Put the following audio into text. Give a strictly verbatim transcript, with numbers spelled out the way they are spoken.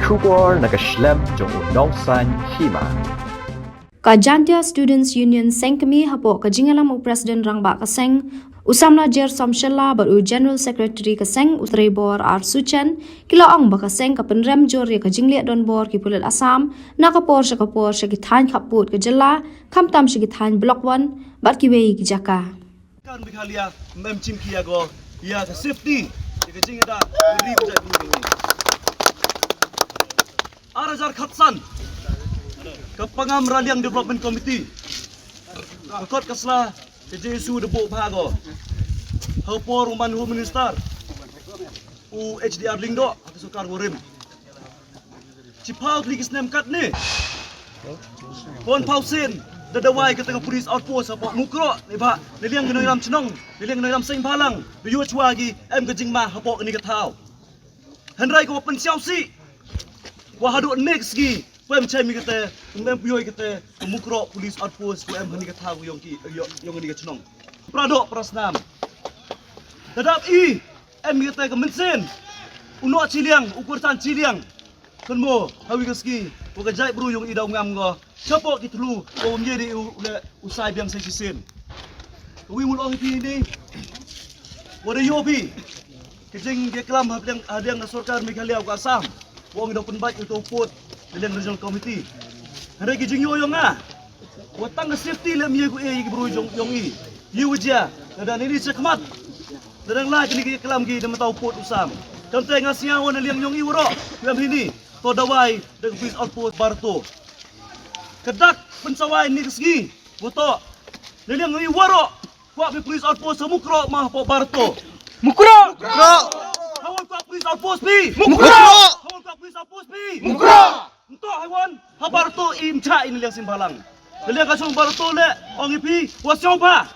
Khubor na ka shlem jong u nongsan hima. Ka Jaintia Students Union Seng Kmie hapoh ka jingïalam u President Rangbah ka seng, u Samla Jersom Shylla bad u General Secretary ka seng u Treibor R Suchen, ki la ong ba ka seng ka pynrem jur ïa ka jingleh donbor ki pulit Assam na ka por sha ka por sha ki thaiñ khappud ka jylla, khamtam sha ki thaiñ Block One bad kiwei ki jaka. Kan Meghalaya mem chim ki ïa ko ïa ka safety ïa ka jingïada ri ka jaitbynriew. Ar hajar khatsan ka Pangam Raliang Development Committee ka kot ka sla ka J S U da buh bha ko ha por u man Home Minister u H D R Lyngdoh ha ka sorkar barim. Chiphaw tylli ki snem katne. Pon phaw sien da dawai kata ka police outpost hapoh Mukroh ne ba ne liang ki nongïalam chnong ne liang ki nongïalam seng bhalang da ïoh chwa ki em ka jingma hapoh kani ka thaw. Hynrei ko pynsiaw si wa haduh next ki pem chai mi kata mem puyoi kata Mukroh police outpost ko em hani ka thaw yong ki yong ni ka chnong. Prado prasnam. Tadap i em ïa te ka mynsiem u noh chiliang u kursan chiliang. Kan mo hawi ka ski ko ka jai bru yong i dau ngam ngo chapoh ki thlu ko um ye di u le u sai biang sai sisen. Wi mul ong hi ni. Wa da yo bi ka jing ke klam ha biang ha biang na sorkar Meghalaya ka Assam. Wa ong dau pynbait u to put na liang regional committee. Hare ki jing yo yong nga. Wa tang ka safety lem ye ku e ki bru jong yong i. Ye wa jia na dan ini chakmat. Na dang lai kini ki klam ki da matau put u Sam. Kam te nga sia wa na liang yong i waro. Yam hini to dawai da ka police outpost Barato. Ka dak pynsawai ni ka sngi wa to na liang yong i waro. Kwah pi police outpost ha Mukroh ma hapoh Barato. Mukroh. Mukroh. Hawal kwah police outpost pi. Mukroh. Hawal kwah police outpost pi. Mukroh. Nto hawal ha Barato im cha in liang sim balang. Liang ka song Barato le ong ipi wa siau ba.